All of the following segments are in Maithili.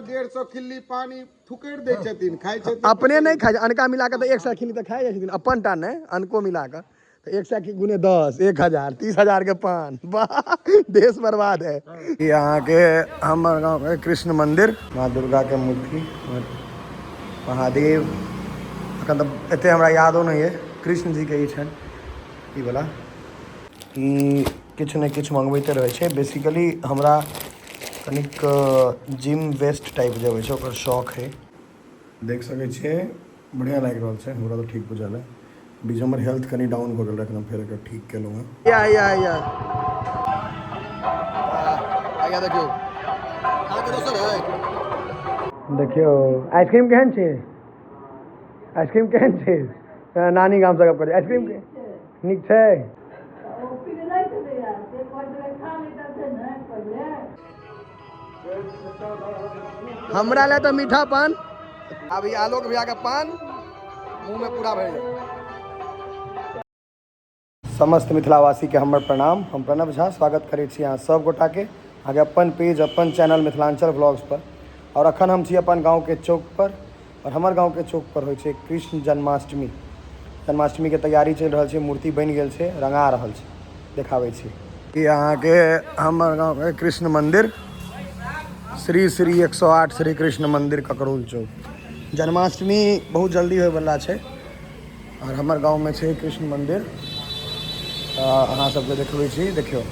150 खिल्ली पानी थुकरि दै छथिन, खाइ छथिन। अपने नहि खाइ छै, अनका मिला कऽ तऽ 100 खिल्ली तऽ खाइ जाइ छथिन, अपन टा नहि, अनको मिला कऽ तऽ 100 गुने 10, 1000, 30,000 के पान। वाह, देश बर्बाद है। ई अहाँके हमर गाँवके कृष्ण मंदिर, माँ दुर्गा के मूर्ति, महादेव। अखन तऽ एते हमरा यादो नहि अइ। कृष्ण जी के ई छनि ई वला। ई किछु ने किछु मंगबैते रहै छै। बेसिकली हमरा कनिक जिम वेस्ट टाइप जे होइ छै ओकर शौक है। देख सकै छियै, बढ़िआँ लागि रहल छै हमरा तऽ, ठीक बुझायल है। बीच हमर हेल्थ कनि डाउन भऽ गेल रहै, हम फेर एकर ठीक केलहुँ हँ। या या या आज्ञा देखियौ, देखियौ आइसक्रीम केहन छै, आइसक्रीम केहन छै। नानी गामसँ गप करै, आइसक्रीम नीक छै। हमरा लए तऽ मीठा पान। अभी आलोक भैया के पान मुंह में पूरा भरि गेल। समस्त मिथिलावासी के हमर प्रणाम। हम प्रणव झा स्वागत करै छी अहाँ सब गोटा के अहाँके अपन पेज, अपन चैनल मिथिलांचल व्लॉग्स पर। और अखन हम छी अपन गाँव के चौक पर, और हमर गाँव के चौक पर होइ छै कृष्ण जन्माष्टमी। जन्माष्टमी के तैयारी चलि रहल छै, मूर्ति बनि गेल छै, रंगा रहल छै, देखाबै छी। ई अहाँके हमर गाँव के कृष्ण मंदिर, श्री श्री 108 श्री कृष्ण मंदिर, ककरौल चौक। जन्माष्टमी बहुत जल्दी होयवला छै और हमर गाँव में छै कृष्ण मंदिर, अहाँ सबके देखबै छी। देखियौ,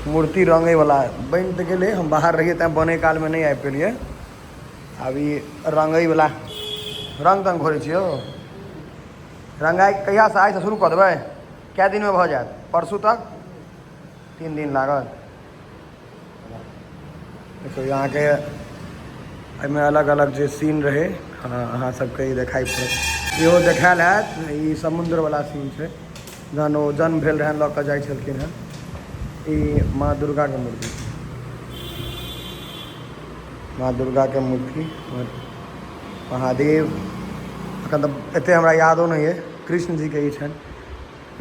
मूर्ति रंगै वाला बनि तऽ गेलै। हम बाहर रहियै तैं बनै कालमे नहि आबि पेलियै। आब ई रंगै वाला रंग तंग घोरै छियै। रंगाइ कहियासँ? आइसँ शुरू कऽ देबै? कए दिनमे भऽ जायत? परसू तक? 3 दिन लागत। देखियौ, अहाँके एहिमे अलग अलग जे सीन रहै, अहाँ सबके ई देखाइ पड़त। इहो देखायल हैत, ई समुद्रवला सीन छै, जहन ओ जन्म भेल रहनि, लऽ कऽ जाइ छलखिन हेँ। ई माँ दुर्गाके मूर्ति छै, माँ दुर्गाके मूर्ति, महादेव। एखन तऽ एते हमरा यादो नहि अइ। कृष्ण जीके ई छनि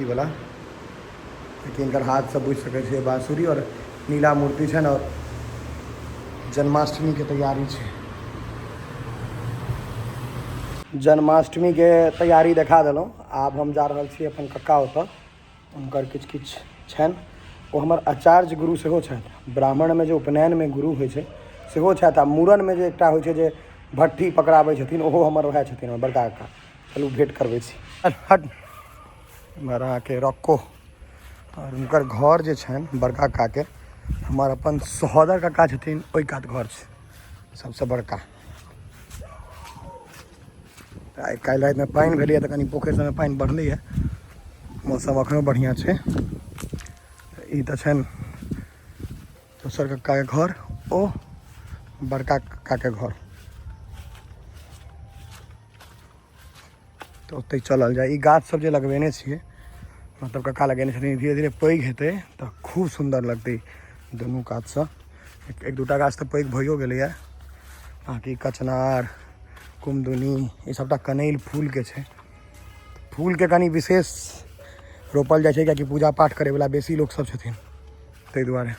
ई वला, लेकिन हिनकर हाथसँ बुझि सकै छियै बाँसुरी। आओर नीला मूर्ति छनि आओर जन्माष्टमीके तैयारी छै। जन्माष्टमीके तैयारी देखा देलहुँ। आब हम जा रहल छी अपन कक्का ओतऽ, हुनकर किछु किछु छनि। ओ हमर आचार्य गुरु सेहो छथि। ब्राह्मणमे जे उपनयनमे गुरु होइ छै सेहो छथि, आ मूड़नमे जे एकटा होइ छै जे भट्ठी पकड़ाबै छथिन, ओहो हमर वएह छथिन, हमर बड़का कक्का। चलू, भेँट करबै छी। हट, एम्हर अहाँके रक्को। आओर हुनकर घर जे छनि बड़का काकाके, हमर अपन सहोदर काका छथिन, ओहि कात घर छै सबसँ बड़का। आइ काल्हि रातिमे पानि भेलैए तऽ कनि पोखरि सबमे पानि बढ़लैए। मौसम एखनो बढ़िआँ छै। ई तऽ छनि दोसर कक्काके घर, ओ बड़का कक्काके घर। तऽ ओतहि चलल जाय। ई गाछ सब जे लगबेने छियै, मतलब कक्का लगेने छथिन, धीरे धीरे पैघ हेतै तऽ खूब सुन्दर लगतै दुनू कातसँ। एक दूटा गाछ तऽ पैघ भइयो गेलैए। बाँकी कचनार, कुमदुनी, ई सबटा कनैल फूलके छै। फूलके कनि विशेष रोपल जाइ छै, कियाकि पूजा पाठ करैवला बेसी लोक सब छथिन, ताहि दुआरे।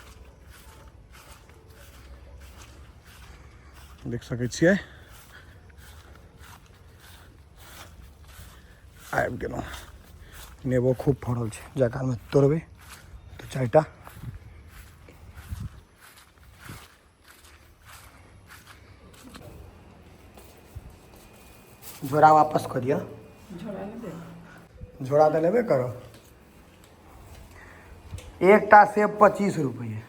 देख सकै छियै, आबि गेलहुँ। नेबो खूब फड़ल छै, जाय कालमे तोड़बै दू चारिटा। झोरा वापस कऽ दिअ। झोरा तऽ लेबे करो। एकटा सेब 25 रुपये।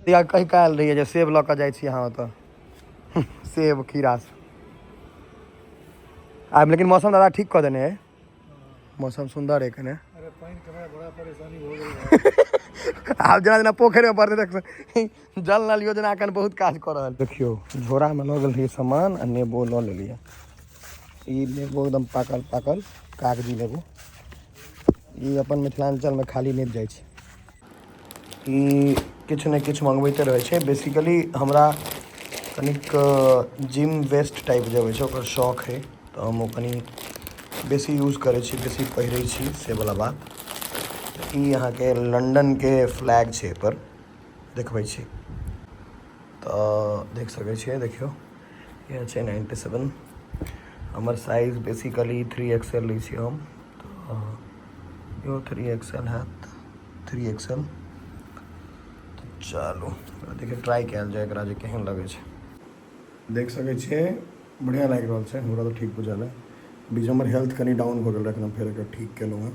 कहि कऽ आयल रहियै जे सेब लऽ कऽ जाइ छी अहाँ ओतऽ, सेब खीरा सब आब। लेकिन मौसम दादा ठीक कऽ देने है, मौसम सुन्दर है कने। आब जेना जेना पोखरिमे पड़तै तऽ जल नल योजना एखन बहुत काज कऽ रहल। देखियौ, झोरामे लऽ गेल रहियै सामान आ नेबो लऽ लेलियै। ई नेबो एकदम पाकल पाकल कागजी नेबो, ई अपन मिथिलाञ्चलमे खाली नहि जाइ छै। ई किछु ने किछु मङ्गबैते रहै छै। बेसिकली हमरा कनिक जिम वेस्ट टाइप जे होइ छै ओकर शौक है, तऽ हम ओ कनि बेसी यूज करै छी, बेसी पहिरै छी, से वला बात। तऽ ई अहाँके लण्डनके फ्लैग छै एहिपर देखबै छी। तऽ देख सकै छियै, देखियौ इएह छै 97। हमर साइज बेसिकली 3XL लै छी हम, तऽ इहो 3XL हैत, 3XL। तऽ चलू देखियौ ट्राई कयल जाय एकरा जे केहन लगै छै। देख सकै छियै बढ़िआँ लागि रहल छै हमरा, तऽ ठीक बुझायल है। बीच हमर हेल्थ कनि डाउन भऽ गेल रहै, हम फेर एकरा ठीक केलहुँ हँ,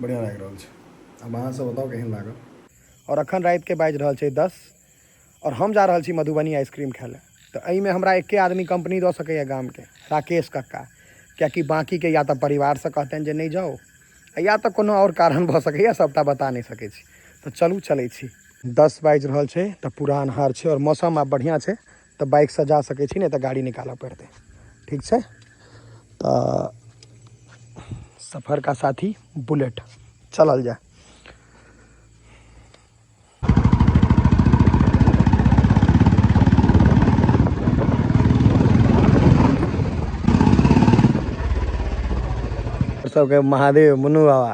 बढ़िआँ लागि रहल छै। आब अहाँ सब बताउ केहन लागल। और अखन रातिके बाजि रहल छै 10 और हम जा रहल छी मधुबनी आइसक्रीम खाय लए। तऽ एहिमे हमरा एके आदमी कंपनी दऽ सकैए गामके, राकेश कक्का, कियाकि बाँकीके या तऽ परिवारसँ कहतनि जे नहि जाउ, या तऽ कोनो आओर कारण भऽ सकैए, सबटा बता नहि सकै छी। तऽ चलू चलै छी। 10 बाजि रहल छै तऽ पूरा अन्हार छै और मौसम आब बढ़िआँ छै, तऽ बाइकसँ जा सकै छी, नहि तऽ गाड़ी निकालऽ पड़तै। ठीक छै, तऽ सफर का साथी बुलेट, चलल जाय। सबके महादेव मुन्नू बाबा।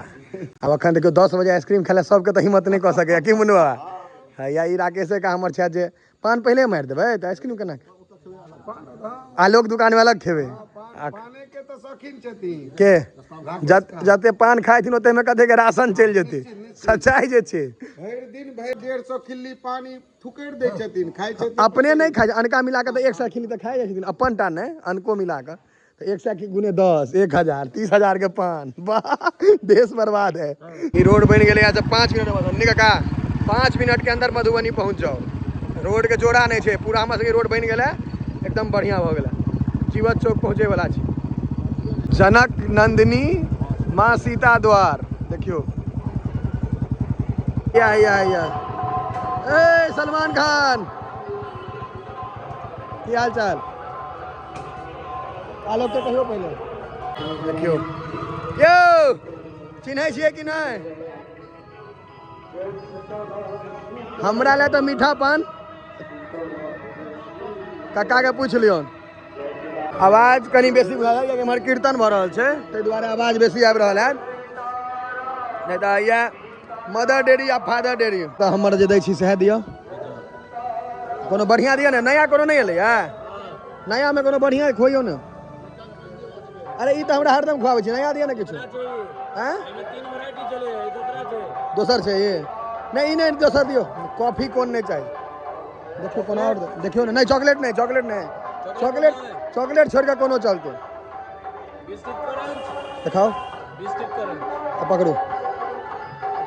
आब अखन देखियौ 10 बजे आइसक्रीम खाय लए सबके तऽ हिम्मत नहि कऽ सकैए की मुन्नू बाबा? हँ, या ई राकेशे का हमर छथि जे पान पहिले मारि देबै तऽ आइसक्रीम केना? आलोक दुकान वाला खेबै पाने के तऽ शौकीन छथिन के जते पान खाइ थिन ओते में कते के राशन चलि जेतै, सच्चाई जे छै। भरि दिन भरि 150 खिल्ली पानी थुकरि दै छथिन, खाइ छथिन अपने नहि खाइ छै, अनका मिला कऽ तऽ 100 खिल्ली तऽ खाइ जाइ छथिन, अपन टा नहि अनको मिला कऽ तऽ 100 गुने 10, 1000, 30,000 के पान। वाह, देश बर्बाद है। ई रोड बनि गेलै यहाँ से 5 मिनट में, निका का 5 मिनट के अंदर मधुबनी पहुँच जाओ। रोड के जोड़ा नहीं छै, पूरा हमर सबके रोड बनि गेलै, एकदम बढ़िया भऽ गेलै। जीवत चौक पहुँचे वाला छी। जनक नंदिनी माँ सीता द्वार देखियौ। या या या ए सलमान खान, की हाल चाल? आलोक के कहियो पहिले देखियौ। यौ चिन्है छियै कि नहि? हमरा लए तऽ मीठा पान कक्का के पूछि लियौन। आवाज कनि बेसी भऽ गेल कियाकि एम्हर कीर्तन भऽ रहल छै, ताहि दुआरे आवाज बेसी आबि रहल है, नहि तऽ इएह मदर डेयरी आ फादर डेयरी। तऽ हमर जे दै छी सएह दिअ, कोनो बढ़िआँ दिअ ने, नया कोनो नहि एलैए? नयामे कोनो बढ़िआँ खोइयौ ने। अरे ई तऽ हमरा हरदम खुआबै छै, नया दिअ ने किछु। आँय? दोसर छै ई? नहि, ई नहि, दोसर दियौ। कॉफी कोन नहि चाही, देखियौ कोनो आओर देखियौ ने। नहि, चॉकलेट नहि, चॉकलेट नहि, चॉकलेट चॉकलेट छोड़ि कऽ कोनो चलतै। देखाउ आ पकड़ू,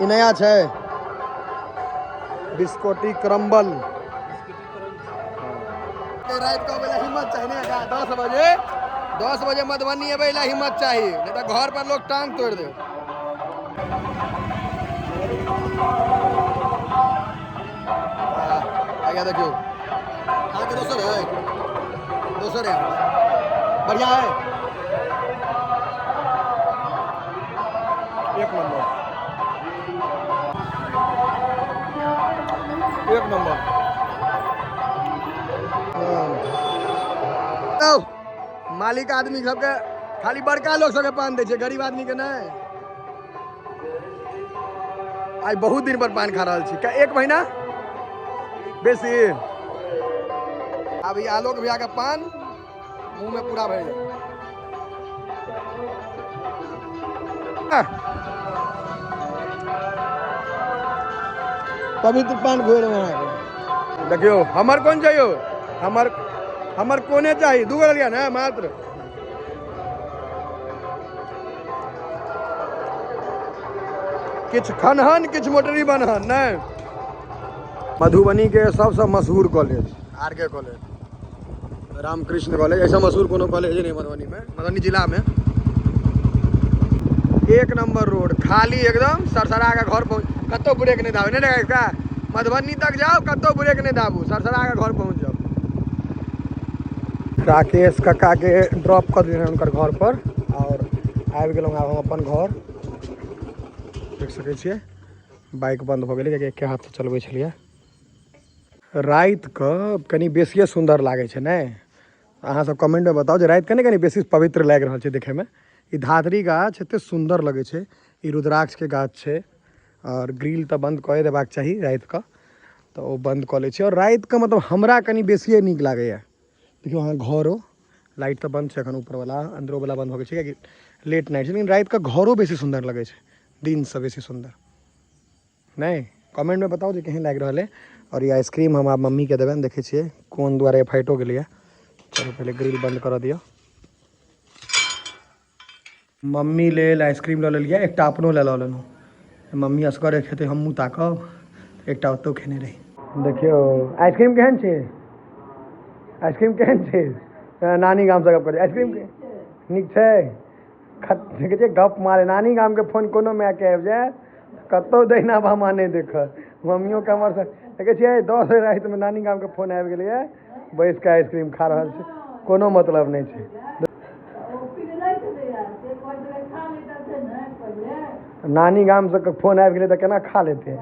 ई नया छै बिस्कोटी क्रम्बल। राति कऽ अबै लए हिम्मत चाही ने, 10 बजे, 10 बजे मधुबनी अबै लए हिम्मत चाही, नहि तऽ घर पर लोग टांग तोड़ि देत। आगे देखियौ, अहाँके दोसर है, दोसर है, बढ़िया है, एक नंबर, एक नंबर। मालिक आदमी सबके खाली बड़का लोग सबके पान दै छै, गरीब आदमी के नहि। आइ बहुत दिन पर पान खा रहल छी, 1 महीना बेसी। आब ई आलोक भैया के पान मुंह में पूरा भरि गेल। पवित्र पान घोरि अहाँके। देखियौ हमर कोन चाहियो, हमर हमर कोने चाही, 2 गो लेलियै ने मात्र। किछु खनहन किछु मोटरी बनहन नहि। मधुबनी के सबसँ मशहूर college R K college, Ramakrishna college, ऐसा मशहूर कोनो कॉलेज नहीं मधुबनी में, मधुबनी जिला में। 1 नंबर रोड खाली एकदम सरसरा के घर पहुँच, कतौ ब्रेक नहीं दाबे, नहीं का मधुबनी तक जाओ कतौ ब्रेक नहीं दाबू, सरसरा के घर पहुँच जाओ। राकेश कक्का के ड्रॉप कर देने हुनकर घर पर और आबि गेलहुँ आब हम अपन घर। देख सकै छियै बाइक बंद भऽ गेलै कियाकि एके हाथसँ चलबै छलियै। राति कऽ कनि बेसिए सुन्दर लागै छै ने? अहाँ सब कमेंटमे बताउ जे राति कऽ ने कनि बेसी पवित्र लागि रहल छै देखैमे। ई धात्री गाछ एते सुन्दर लगै छै, ई रुद्राक्षके गाछ छै। आओर ग्रिल तऽ बन्द कऽ देबाक चाही रातिके, तऽ ओ बन्द कऽ लै छी। आओर रातिके मतलब हमरा कनि बेसिए नीक लागैए। देखियौ अहाँ घरो लाइट तऽ बन्द छै एखन, ऊपरवला अन्दरोवला बन्द भऽ गेल छै कियाकि लेट नाइट छै, लेकिन रातिके घरो बेसी सुन्दर लगै छै दिनसँ बेसी सुन्दर। नहि कमेंटमे बताउ जे केहन लागि रहल है। आओर ई आइसक्रीम हम आब मम्मीके देबनि, देखै छियै कोन दुआरे फाटि गेलैए। चलू पहिले ग्रिल बन्द करऽ दिअ। मम्मी लेल आइसक्रीम लऽ लेलियै, एकटा अपनो लऽ लेलहुँ। मम्मी असगरे खेतै, हमहूँ ताकब, एकटा ओतौ खेने रही। देखियौ आइसक्रीम केहन छै, आइसक्रीम केहन छै? नानी गामसँ गप करै, आइसक्रीम नीक छै? देखै छियै गप मारे। नानी गामके फोन कोनो मायके आबि जायत कतहु दहिना बामा नहि देखत। मम्मियोके हमर से देखै छियै 10 बजे रातिमे नानी गामके फोन आबि गेलैए, बैस कऽ आइसक्रीम खा रहल छै, कोनो मतलब नहि छै। नानी गामसँ फोन आबि गेलै तऽ केना खा लेतै?